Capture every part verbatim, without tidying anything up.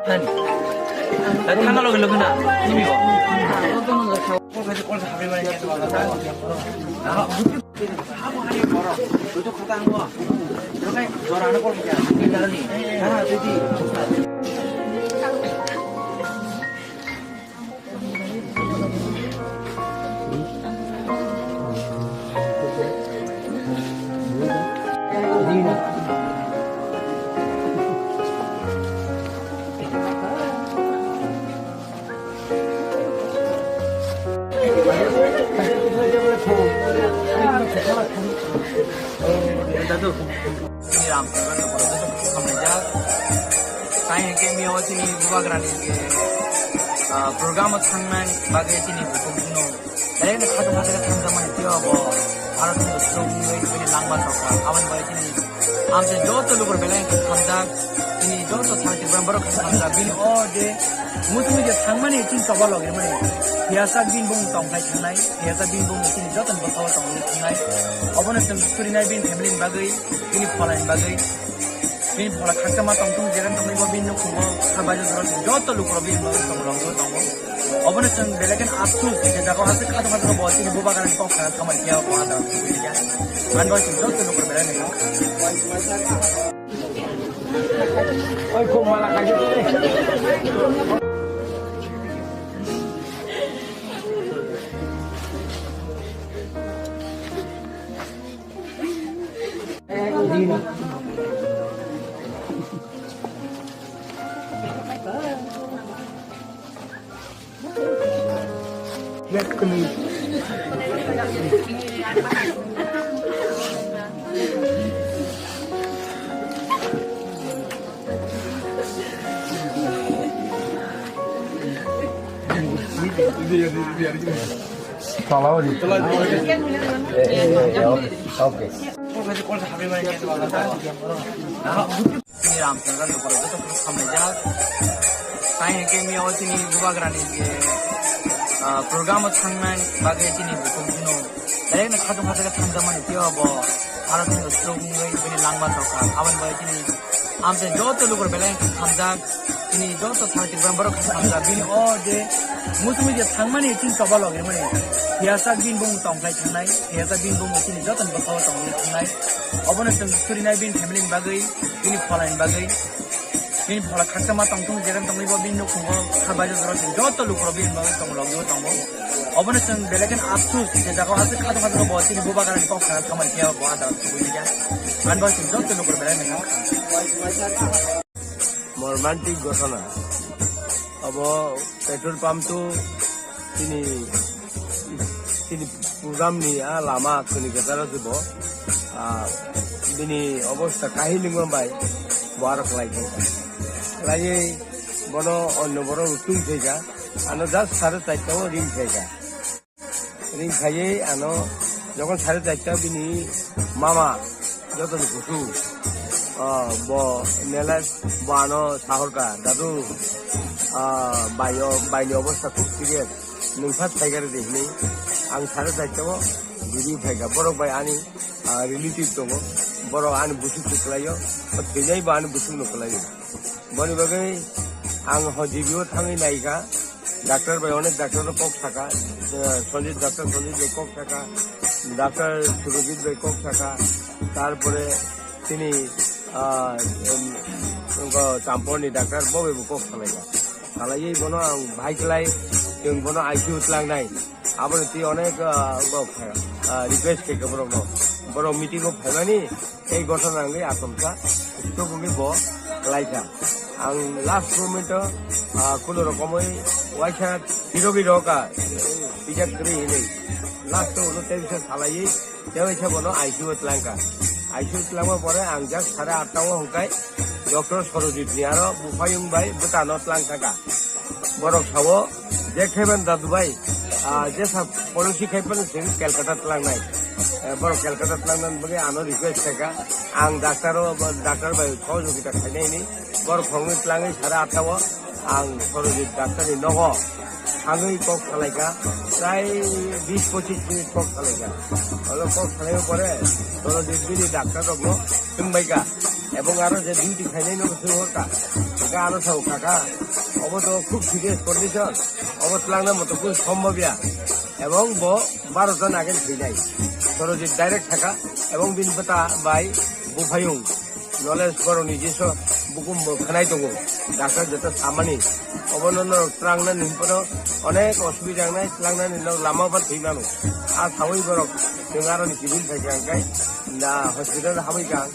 Thangna loge loge na, simi bo. Dadu, ini ram, hamjak. Tei hingke miyo tini bubagrani ke, ah, program o thangnai bagwi tini bukhuk jino. Belai no khatung khatung khe thangjak mani tei bo Bharat ni uslub wngwi bini langma tongkha. Aboni bagwi tini amchai joto lukur belai khe thangjak. Tini joto thang Tripura borok khe thangjak. Bini o je muchungwi je thangmani chini choba logirmani. Phiyasak bini bumung tongkhlai thangnai. Phiyasak bini bumung chini joto ni bwsao tongwi thangnai. Obono chwng surinai bini family ni bagwi, bini pholani bagwi. Bini phola khaksa ma tongthung, jera tongwi bo bini nukhungo kha bajo jora joto lukurok bini bagwi tong rwngwi tongo. Obono chwng belai kheno afsus, je jaga o aswk khatung khatung bo chini bubagrani kok khana thamani phiya bo ada. Ani bagwi chwng joto lukurok belai kheno. Oi, kok mala khaikhe tole. Tolao di. Eh, eh, eh, eh, okay, okay. Chini Ramchandra Nukoro joto khe hamlaijak. Tai hingke miya o chini bubagrani je, ah, program o thangnai bagwi chini bukhuk jino. Belai no khatung khatung khe thangjak mani tei bo Bharat ni uslub wngwi bini langma tongkha. Aboni bagwi chini amchai joto lukur belai khe thangjak. Chini joto thang Tripura borok khe thangjak. Bini o je muchungwi je thangmani chini choba logirmani. Phiyasak bini bumung tongkhlai thangnai. Phiyasak bini bumung chini joto ni bwsao tongwi thangnai. Obono chwng surinai bini family ni bagwi, bini pholani bagwi. Bini phola khaksa ma tongthung, jera tongwi bo bini nukhungo kha bajo jora chwng joto lukurok bini bagwi tong logio tongo. Obono chwng belai kheno afsus, je jaga o aswk khatung khatung bo chini bubagrani kok khana thamani phiya bo ada tubui ya. Ani bagwi chwng joto lukurok belai kheno. Mormantik ghotona. Abo petrol pump to chini, chini program ni a lama kuni ketara se bo. Ah, bini obostha kahilingma bai bo aro khlai kha. Khlaiwi bono onno borok rutui khaika. Ano just sare charta o ring khaika. Ring khaiwi ano jokhon sare charta bini mama joto ni kusu, ah, bo nela bo ano sahorka, "Dadu, ah, bai o, bai ni obostha khub serious, nwng sa phaikha rw di," hinwi. Ang sare charta o riri phaikha. Borok bai ani, ah, relative tongo, borok ani busu kwklai o, thwinai bo ani busu no kwlai o. Boni bagwi ang ho G B o thangwi naikha, doctor bai onek doctor no kok saka, eh, Sanjit, doctor Sanjit bai kok saka, doctor Surojit bai kok saka, tarpore tini, ah, em, wngkha Champor ni doctor bo bai bo kok salaikha. Salaiwi bono ang bahai khlai, chwng bono I C U tlangnai. Aboni twi onek, ah, wngkha, ah, request khaikha borokno. Borok meeting o phaimani, tei ghotona wngwi achomsa stroke wngwi bo khlaikha. Ang last moment o, ah, kuno rokomwi waisa hirogi rokha, pijak kwrwi hinwi. Last o ulo tei bisa salaiwi, tei waisa bono I C U o tlangkha. I C U o tlangma pore ang jak sare atta o hwnkhai doctor Sorojit ni aro buphayung bai bwtano tlang thangkha. Borok sao, "Je khaiban dadu bai, ah, jesa policy khai phano chwng Calcutta tlangnai." Eh, borok Calcutta tlangnani bagwi ano request khaikha. Ang doctor o, doctor bai sohojogita khainai hinwi borok khoroknwi tlangwi sare atta o ang Sorojit doctor ni nogo Agwi kok salaikha, prai bis pochis minute kok salaikha. Olo kok salaio pore, toro dibini doctor rokno swngbaikha. Ebong aro je duty khainai no swngkha. Eka aro sao kaka, obo to khub serious condition, obo twlangna moto kunu sombhob ya. Ebong bo baro jona age thwinai. Toro je direct thaka, ebong bini bwta bai buphayung. Knowledge borokni jeso bukum bo khnai tongo, doctor joto samani. Obono norok twlangna ni hwnphano onek osubida wngnai, twlangna ni nok lama bo thwi mano. A sawi borok chwng aroni civil phaikha hwnkhe na hospital habwi kha ang,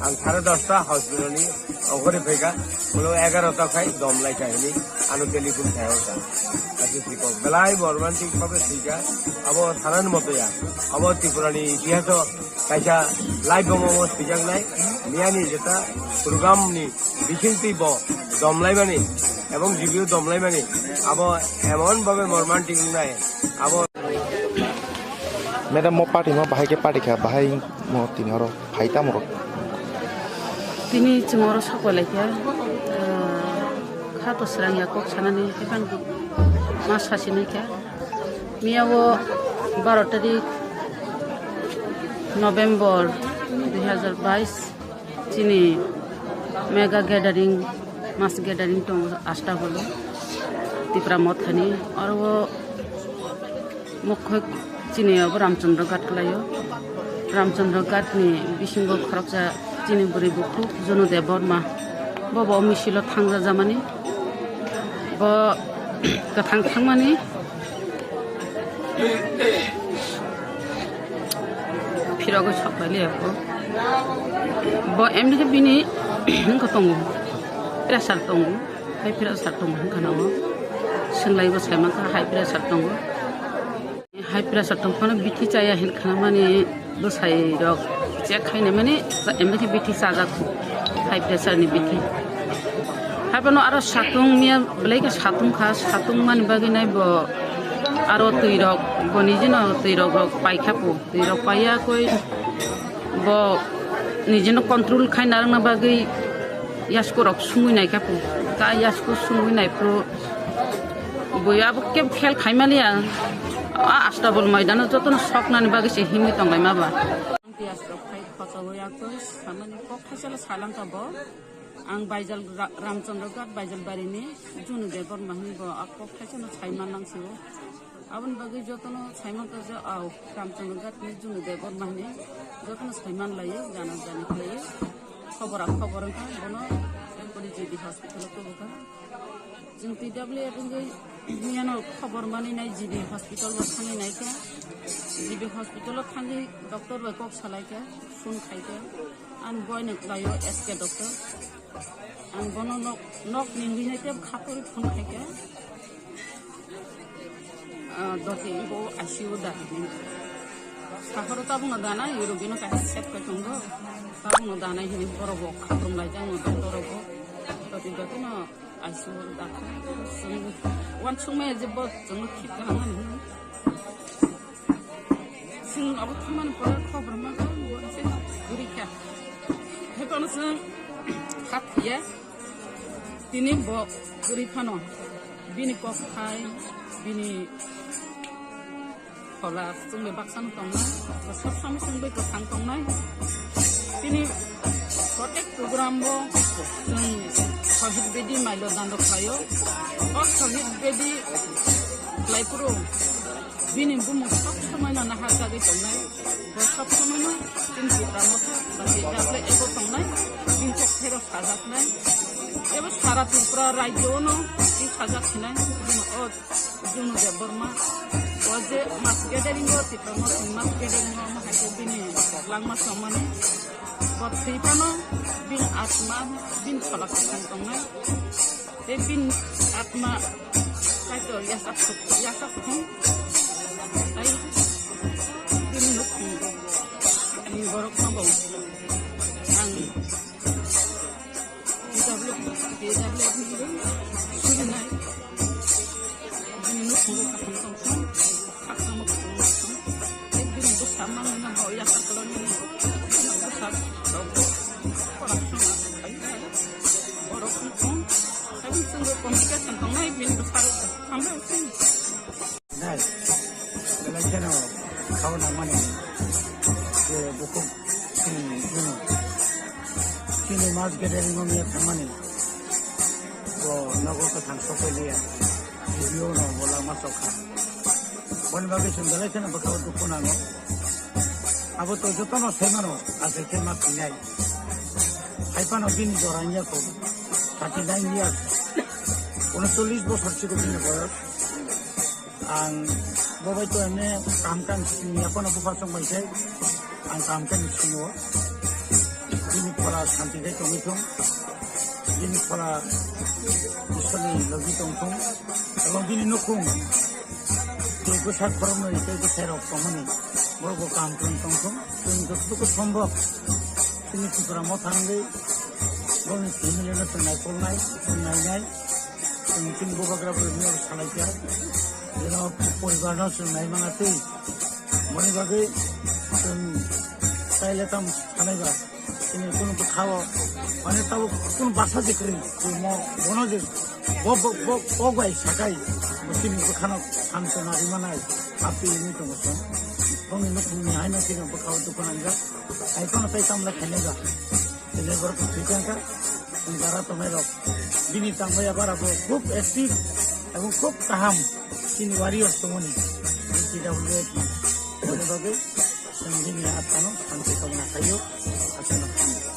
ang sare dosta hospital ni ongkhorwi phaikha, ulo egarota khai dom laikha hwnwi ano telephone khai hwnkha. Aswk thwikok belai bo romantic bhabe thwikha, abo sanani moto ya, abo Tripura ni itihaso. Kaisa live bomo mo sijaknai, miyani jeta program ni bisingtwi bo domlaimani, ebong jibio domlaimani, abo emon bhabe mormantic wngnai, abo. Madam, mo party mo bahai ke party kha, bahai mo tini oro phai tamo rok. Tini chwng oro sakwlai kha, ah, kha to srang ya kok sanani, haikhe ma sasi nai kha. Miya o baro tarik November dui hazar bais chini mega gathering, mass gathering tongo Astabolo Tipra Mothani. Oro o mokhe chini abo Ramchandra Ghat kwlaio. Ramchandra Ghat ni bisingo khoroksa chini bwrwi bukhuk Junu Debbarma. Bo bo misilo thangjajamani. Bo kwthang thangmani. Phirogwi sok bai liya bo. Bo emni khe bini wngkha tongo. Pressure tongo. High pressure tongo wngkha na o. Swnglaio bo sai mankha high pressure tongo. High pressure tong phano bithi chaya hin khana mani bwsai rok check khaina mani emni khe bithi chajak high pressure ni bithi. Hai phano aro satung miya belai khe satung kha, satung mani bagwi nai bo aro twi rok bo nijino twi rok rok pai kha po, twi rok paiya koi bo nijino control khai narwkna bagwi yasku rok sungwi nai kha po, ka yasku sungwi nai phuru bui abo khe fail khai maliya. A Astabol maidano jotono soknani bagwi se himwi tonglaima ba. Tias rok khai khochogwi yakoi samani kok khaisala salangkha bo. Ang Baijal Ra-, Ramchandra Ghat Baijal barini Junu Debbarma hwnwi bo a kok khaisano saiman nang sio. Aboni bagwi jotono saiman tongja, au, Ramchandra Ghat ni Junu Debbarma hwnwi jotono saiman laio, jana jani khlaio. Khobor a khobor wngkha, bono G B hospital o tubukha. Chwng T W F wngwi miyano khobor manwi nai G B hospital o thangwi naikha. G B hospital o thangwi doctor bai kok salaikha, phone khaikha. Ani boino kwlaio S K doctor. Ang bono nok, nok ningwi nai tei khatorwi phone khaikha. Ah, doti bo I C U da hini. Sahoro tabukno danai, rugino kaisa set kai tongo. Tabukno danai hini borok bo khatrom laijak no doctor rok bo. Doti doti no I C U da kha. Chwng uansukmaya je bo chwngno khit kaham mani hino. Chwng abo thangmani pore khobor mankha, bo se kwrwi kha. Haiphano chwng kha phiya, tini bo kwrwi phano bini kokthai, bini phola chwng bai baksano tongnai, bo sob somoi chwng bai kwthang tongnai. Tini protek program bo chwng Shahid Bedi mailo dando khlaio. O Shahid Bedi khlai phuru bini bumung sob somoi no naharjagwi tongnai. Bo sob somoi no chini Tipra Motha ba T W F o tongnai. Bini kok pherok sajaknai. Ebo sara Tripura rajyo no twi sajak hinai. Bini o Junu Debbarma, o je mass gathering o, Tipra Motha ni mass gathering o, omo hai khe bini langma chongmani, bo thwi phano bini atma, bini phola kwthang tongnai, tei bini atma Kaitor yachak thung, yachak thung, tei bini nukhung ni borok no bo ang P W, P W ni surinai. Bini nukhungo kaham tongthung, khakchangma khulumnaithung. Tei bini bwsa mangno bo yakar kwlangmani bini bwsa rok khorang khorang aswk khaio. Borok wngthung. Tei bini chwngno complication tongnai bini bwsarok. Hambai wngthung. Kheno khao nangmani je bukhuk chini bini chini mass gathering o miya thangmani bo nogo kwthang sokpailia, video no bo lama sokha. Boni bagwi chwng belai kheno bwkhao dukhu nango. Abo to jotono saimano, aswk khe ma thinai. Hai phano bini jora wngya kho, thirty nine years, unocholish bosor chikon bini boyos. Ang bo bai to emne kam kam sini ya phano bupha song bai sai. Ang kam kam sini o. Bini phola santi khai tongwi thung. Bini phola Iswrni logi tong thung. Ebong bini nukhung tei bwsa khoroknwi tei bwsairok tongmani borok bo kam kwrwng tong thung. Chwng jototoku sombok chini Tipra motha wngwi boni family no chwng naikolnai, chwng nainai. Chwng chini bubagra bwrwino salaikha. Jeno poribar no chwng naimana twi. Boni bagwi chwng taile tam sanaiba. Chini kunu bwkhao, mane tabuk kunu basa je kwrwi, mo bono je bo, bo, bo, bo bai sakai, bo chini bwkhano samsona rimanai, api ini tongo chwng. Bongni nukhungni haino chini bwkhao dukhu nangjak, hai kono tei tamle khainaiba. Chini borok thwi kha, chini jara tongnai rok. Bini tangbai abar abo khub active, abo khub kaham, chini warriors tongoni. Chini T W F ni, boni bagwi, chwng bini athano santi kabuna khaio, aswkno khainai.